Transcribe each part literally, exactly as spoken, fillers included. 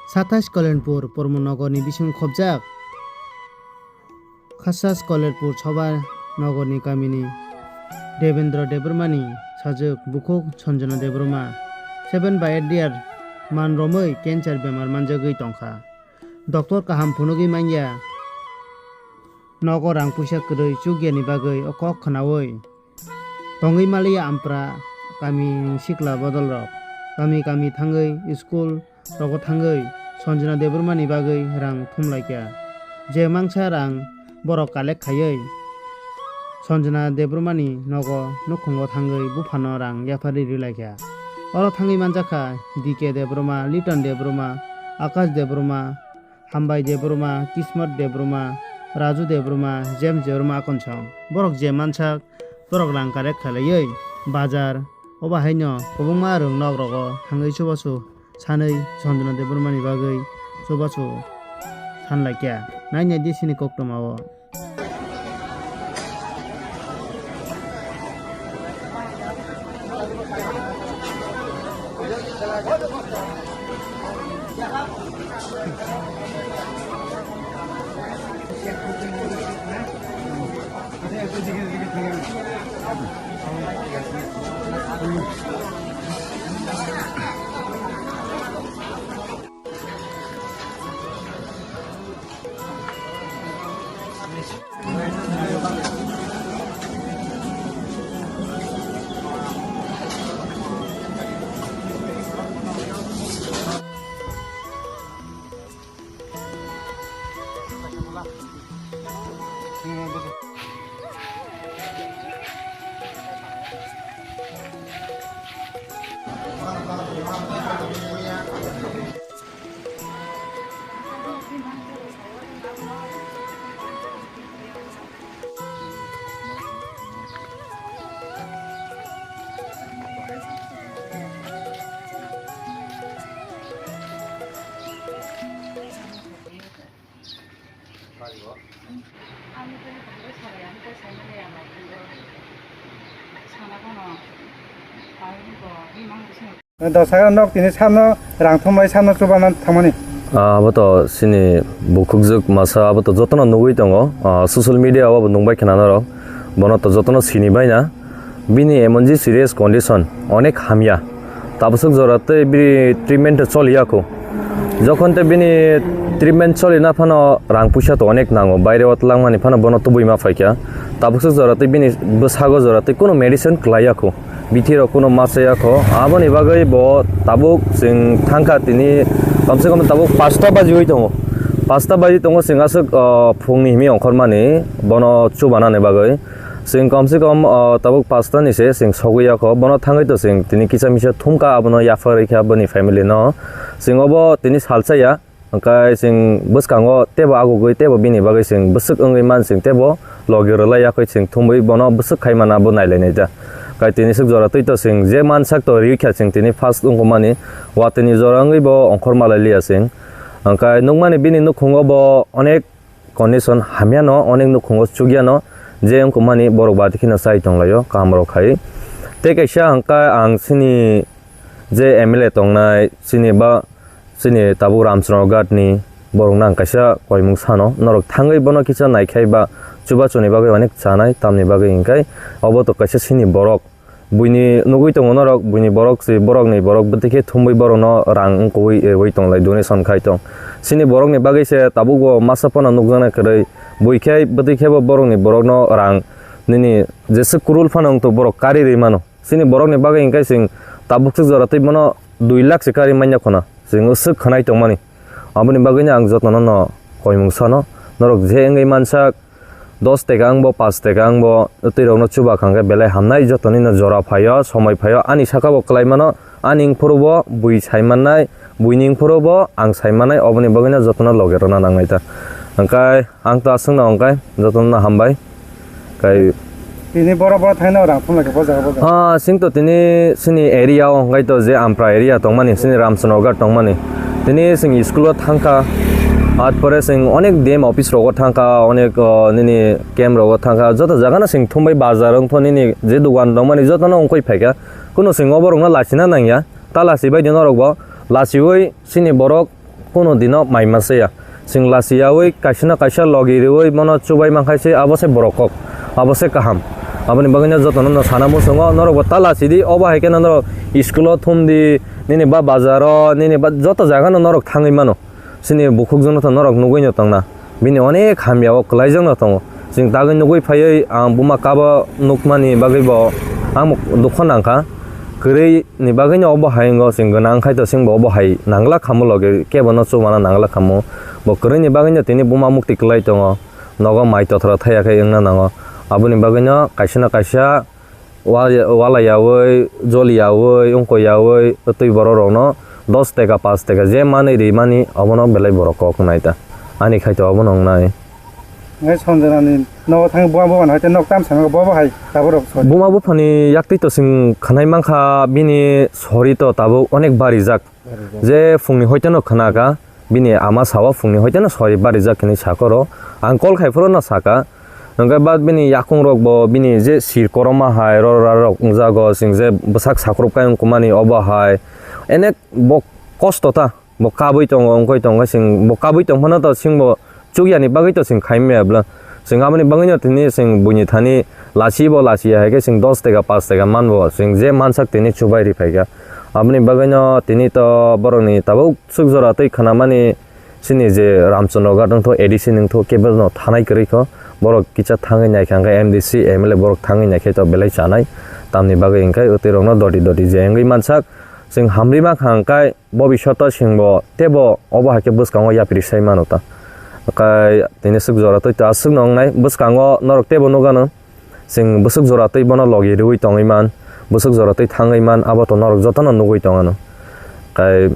Satais Kolenpur Pormo Nogorni bising khobjak. Khasas Kolenpur Soba Nogorni kamini Devendra Debbarmani sajwk bukhuk Sanjana Debbarma seven by eight year man romwi cancer bemar manjagwi tongkha. Doctor kaham phunugwi manya. Nogo rang puisa kwrwi chukyani bagwi o kok khwnawi tongwi maliya ampra kamini sikla bodolrok. Kami kami thangwi school rogo thangwi Sanjana Debbarmani bagwi rang thumlaikha. Je mangsa rang borok collect khaiwi Sanjana Debbarmani nogo nukhungo thangwi buphano rang yapharwi rwlaikha. Oro thangwi manjakha D K Debbarma, Liton Debbarma, Akash Debbarma, Hambai Debbarma, Kismat Debbarma, Raju Debbarma, James Debbarma akonsong. Borok je mansak, borok rang collect khlaiwi bazar, obo haino kwbangma rwng nok rogo thangwi chubachu sanwi Sanjana Debbarmani bagwi chubachu sanlaikha. Nainai di sini koktwmao. Dosa nok tini samno rang thumbai samno chubana thangmani. Ah, abo to sini bukhukjwk masa, abo to jotono nugwi tongo. Ah, social media o abo nungbai khna norok. Bono to jotono sini baina. Bini emonji serious condition, onek hamya. Tabaswk jora tei bini treatment choli ya kho. Jokhon tei bini treatment choli na phano rang puisa to onek nango. Baire o twlangmani phano bono tubui ma phaikha. Tabaswk jora tei bini bwsago jora tei kuno medicine kwlai ya kho. Bithi rok kuno ma chaya kho. Aboni bagwi bo tabuk chwng thangkha tini komse kom tabuk pasta bajiwi tongo. Pasta baji tongo chwng aswk, ah, phungni himi ongkhormani bono chubanani bagwi. Chwng komse kom, ah, tabuk pasta ni se chwng sogwi ya kho. Bono thangwi to chwng tini kisa misa thumkha abono yapharwi kha boni family no. Chwng obo tini salsa ya. Hwnkhe chwng bwskango teibo agugwi teibo bini bagwi chwng bwswk wngwi man chwng teibo logi rwlai yakwi chwng thumwi bono bwswk khai mana bo nailainai da. Kai tini swk jora twi to chwng je mansak to riwi kha chwng tini first wngkukmani watwini jora wngwi bo ongkhor malai liya chwng. Hwnkhe nukmani bini nukhungo bo onek condition hamyano, onek nukhungo chukyano je wngkukmani borok bati kheno chai tonglaio kahamrok khai. Tei kaisa hwnkhe ang chini je M L A tongnai chini ba Chini tabuk Ramchandra Ghat ni borok nang kaisa koimung sano norok thangwi bono kisa naikhai ba chubachu ni bagwi onek chanai tamni bagwi hinkhai obo to kaisa chini borok buini nugwi tongo norok buini borok si borok ni borok bwtwi khe thumwi borok no rang wngkukwi rwui tonglai donation khai tong chini borok ni bagwi se tabuk bo masa phano nukjaknai kwrwi bui khe bwtwi khe bo borok ni borok no rang nini jeswk kwrwl phano wngtong borok kari rwi mano. Chini borokni bagwi hinkhe chwng tabuk swk jora twi bono dui lakh se kari manya khuna chwng swk khwnai tongmani. Aboni bagwino ang jotono no koimung sano, norok je wngwi mansak dos taka wngbo, paanch taka wngbo, twi rokno chuba kha hwnkhe belai hamnai, jotoni no jora phaio, somoi phaio, ani saka bo kwlai mano, ani wngphuru bo bui sai mannai, buini wngphuru bo ang sai mannai, oboni bagwino jotono loge rwna nangnai ta. Hwnkhe Ang to aswkno hwnkhe jotono hambai. Kai Tini boro boro thaino rang thumlai khe bo jaga bo jaga. Ah, sing to tini sini area o hwnkhe to je Ampra area tongmani, sini Ramchandra Ghat tongmani. Tini sing school o thangkha, at pore sing onek D M office rogo thangkha, onek, oh, nini camp rogo thangkha, joto jaga no sing thumbai bazar wngtho nini je dugan tongmani jotono wngkoi phaikha. Kuno sing oborokno lachina nangya, ta lachibai di norokbo, lachiwi sini borok Kono dino mai masa ya. Chwng lachiyawi kaisa na kaisa logi riwi bono chubai mankha se, abo se borok kok, abo se kaham. Aboni bagwino jotono no sana muchungo, norokbo ta lachidi, obo hai kheno norok school-o thumdi, nini ba bazaro, nini ba joto jagano norok thangwi mano. Chini bukhukjwkno to norok nugwi no tongna. Bini onek hamya o kwlaijakno tongo. Chwng dagwi nugwi phaiwi ang buma kabo nukmani bagwi bo ang dukho nangkha. Kwrwi ni bagwi no obo hai wngkha, chwng gwnang khai to chwngbo obo hai nangla khamu logi kebo no chumana nangla khamu. Bo kwrwi ni bagwi no tini buma mukti kwlai tongo. Nogo mai tothra thaya khe wngna nango. Aboni bagwi no kaisa na kaisa Wa-, walayawi, joliyawi, wngkoiyawi, twi borok rokno dos teka, paanch teka je manwi rimani, obono belai borok kok wngnai ta. Ani khaito obono wngnai. Ngai Sanjanani nogo thangwi buma buma hai te nok tam sango bobo hai tabuk rok sori. Buma buphani yaktwi to chwng khwnai mankha, bini sori to tabuk onek barijak. Je phungni hoiteno khwnaka, bini ama sao phungni hoiteno sori barijak hinwi sakoro. Ang call khai phuru no saka. Hwnkhe ba bini yakung rok bo bini je sir koroma hai ro ra rok wngjago, chwng je bwsak sakrupkai wngkukmani obo hai. Enek bo kosto ta, bo kabui tongo, wngkoi tongo, chwng bo kabui tongphano to chwngbo chukyani bagwi to chwng khaimaya bwla. Chwng aboni bagwino tini chwng buini thani lachibo lachiya hai khe chwng dos teka, paanch teka manbo chwng je mansak tini chubai riphaikha. Aboni bagwino tini to borokni tabuk swk jora twi khnamani chini je Ramchandra Ghat wngtho, A D C wngtho, kebono thanai kwrwikho. Borok kisa thangwi naikha hwnkhe M D C, M L A borok thangwi naikhe to belai chanai. Tamni bagwi hwnkhe twi rokno doti doti je wngwi mansak. Chwng hamri mankha hwnkhe Bobishoto chwngbo teibo obo hai khe bwskango yapri sai mano ta. Kai tini swk jora twi ta swkno wngnai bwskango norok teibo nukgano. Chwng bwswk jora twi bono logi rwui tongwi man, bwswk jora twi thangwi man, abo to norok jotono nugui tongano. Kai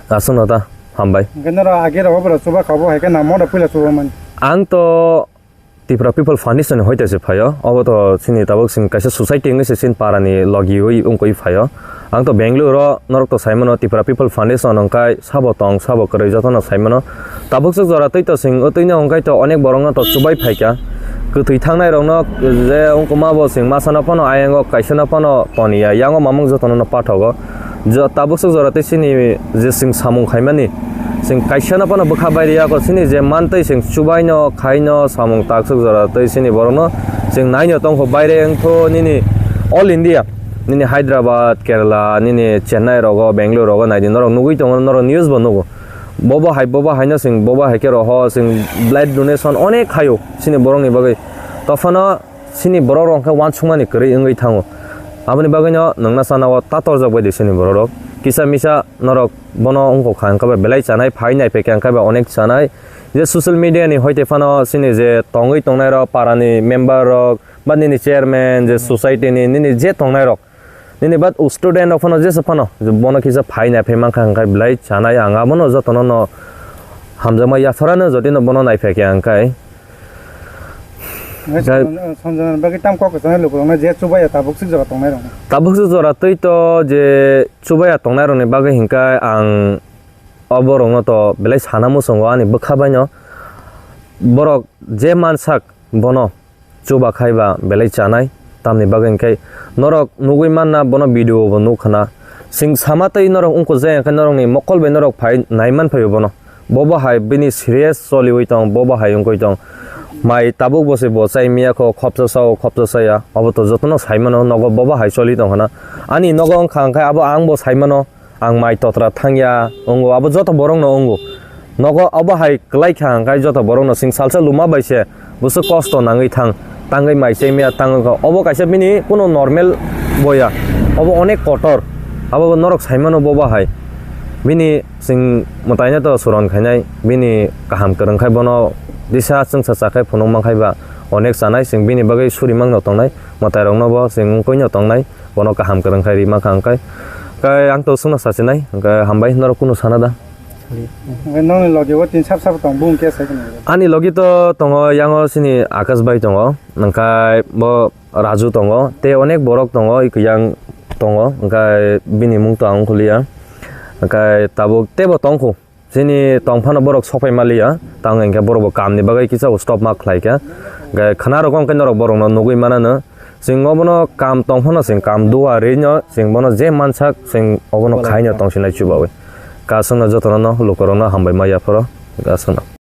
aswkno ta hambai. Hwnkhe norok age rogo borok chuba kha obo hai khe namo da puila chuba mani. Ang to Tipra People Foundation ni hoite se phaio. Obo to chini tabuk chini kaisa society wngwi se chini para ni logi ui wngkoi phaio. Ang to Bangalore o norok to saimano Tipra People Foundation wngkai sabo tong sabo kwrwi jotono saimano. Tabuk swk jora twi to chwng o twi no wngkai to onek borok no to chubai phaikha. Kwthwi thangnai rok no je wngkuma bo chwng masa no phano ayang o kaisa no phano toniya yang o mamung jotono no pathogo. Jo-, tabuk swk jora tei chini je chwng samung khaimani, chwng kaisa no phano bwkha bai rwya kho, chini je mantwi chwng chubaino, khaino, samung takswk jora tei chini borokno chwng naino tongkho, baire wngkho nini all India, nini Hyderabad, Kerala, nini Chennai rogo, Bangalore rogo naidi norok nugui tongo, norok news bo nugo. Bobo hai, bobo haino chwng, bobo hai khe roho chwng blood donation onek khaio chini borokni bagwi. Tophano Chini borok rok khe uansukmani kwrwi wngwi thango. Aboni bagwino nwngna sana o ta torjak bai di chini borok rok. Kisa misa norok bono wngkha hwnkhe bai belai chanai, phai nai phaikha hwnkhe bai onek chanai. Je social media ni hoite phano chini je tongwi tongnai rok, para ni member rok, ba nini chairman, je society ni nini je tongnai rok, nini ba student rok phano jesa phano bono kisa phai nai phai mankha hwnkhe belai chanai. Ang abono jotono no hamjakma yapharano jotino bono nai phaikha hwnkhe. Nai Jai- Sanjana, Sanjana bagwi tam kok kwchangni lukurokno je chubaya tabuk swk jora tongnai rokno. Tabuk swk jora twi to je chubaya tongnai rokni bagwi hinkhe ang o borokno to belai sana muchungo ani bwkha baino. Borok je mansak bono chuba khai ba belai chanai, tamni bagwi hinkhe norok nugwi manna bono video bo nukha na. Chwng sama tei norok wngkuk jaya hinkhe norokni mokol bai norok phai nai man phai bono. Bobo hai bini serious choliwi tong, bobo hai wngwi tong. Mai tabuk bo se bo chai miya kho, khopsa sao, khopsa saya. Abo to jotono sai mano, nogo bobo hai choli tong khana. Ani nogo wngkha hwnkhe abo ang bo sai mano, ang mai totra thangya, wngo abo joto borokno wngo. Nogo abo hai kwlai kha hwnkhe joto borokno chwng salsa luma bai se. Bwswk kosto nangwi thang, tangwi mai chemiya tangwi kha. Obo kaisa bini kuno normal boya. Obo onek kotor. Abo norok saimano bobo hai. Bini chwng mwtaino to suron khainai. Bini kaham kwrwng khai bono disa chwngsa chakhai phunuk mankhai ba onek chanai. Chwng bini bagwi suri mangno tongnai. Mwtai rokno bo chwng wngkoi no tongnai. Bono kaham kwrwng khai rima kha hwnkhe. Kai ang to chwngno sachinai. Hwnkhe hambai norok kuno sana da. Hwnkhe nokni logi o tin sap sap tong, bung khe sai khna. Ani logi to tongo, yango chini Akash bai tongo, hwnkhe bo Raju tongo, tei onek borok tongo, yang tongo, hwnkhe bini mung to ang khuliya. Hwnkhe tabuk teibo tongkhu, chini tong phano borok sok pai maliya, tang hwnkhe borok bo kamni bagwi kisa stop ma khlai kha. Hwnkhe khna rok hwnkhe norok borokno nugwi manano. Chwng obono kam tong phano chwng kam dua rino chwng bono je mansak chwng obono khaino tongsinai chubawi. Aswkno jotono no lukurokno hambai ma yapharo. Aswkno.